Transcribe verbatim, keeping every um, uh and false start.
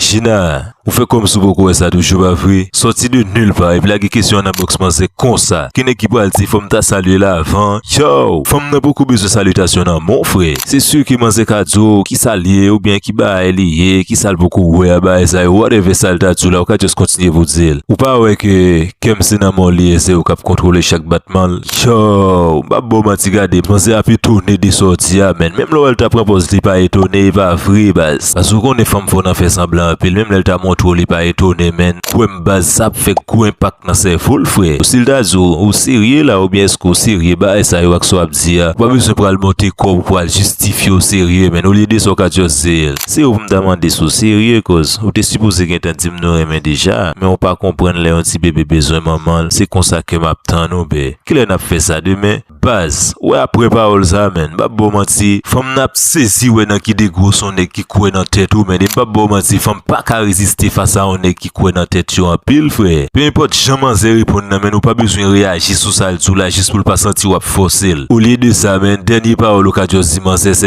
Gina, ou fè kòmsi w poko wè sa toujou, pa vre? Sòti de nil pa epi lage kesyon an nan bòks manzè konsa. Ki nèg ki pral di fò m ta salye l avan? Yow! Fanm nan poko bezwen salyitasyon nan, mon frè. Se si ke manzè ka di w ki sa l ye, oubyen ki bagay li ye, ki sa l poko wè a bagay sa yo, whatever sa l ta di w la, ou ka just kontinye pou w di l. Ou pa wè ke kè m se nan men w li ye, se ou k ap kontwole chak batman l? Yow! M p ap ba w manti, gade, manzè ap etone de sa w di a, menn. Menm lè w wè l ta pran pòz li pa etone, e pa vre, baz. Paske ou konnen fanm fò nan fè sanblan anpil, menm lè l ta montre w li pa etone, menn. Kwè m, baz, sa ap fè gwo enpak nan sèvo l, frè. Si l ta di w, ou serye la, oubyen èske w serye, bagay sa yo ak sa w ap di a, ou pa bezwen pral monte kò w pou al jistifye w serye, menn. Olye de sa, w ka just di l. Se ou pou m ta mande si w serye, koz ou te sipoze gentan di m nou renmen deja, men ou pa konprann lè yon ti bebe bezwen manman l, se konsa ke m ap tann ou, bè. Kilè n ap fè sa demen? Baz, wè apre pawòl sa, menn, m p ap ba w manti, fanm nan ap sezi wè nan ki degre w se yon nèg ki kwè nan tèt ou, menn, e m p ap ba w manti, fanm pa ka reziste fas a yon nèg ki kwè nan tèt yo anpil, frè. Pe enpòt jan manzè reponn nan, menn, ou pa bezwen reyaji sou sa l di w la jis pou l pa santi w ap fòse l. Olye de sa, menn, dènye pawòl ou ka just di manzè se,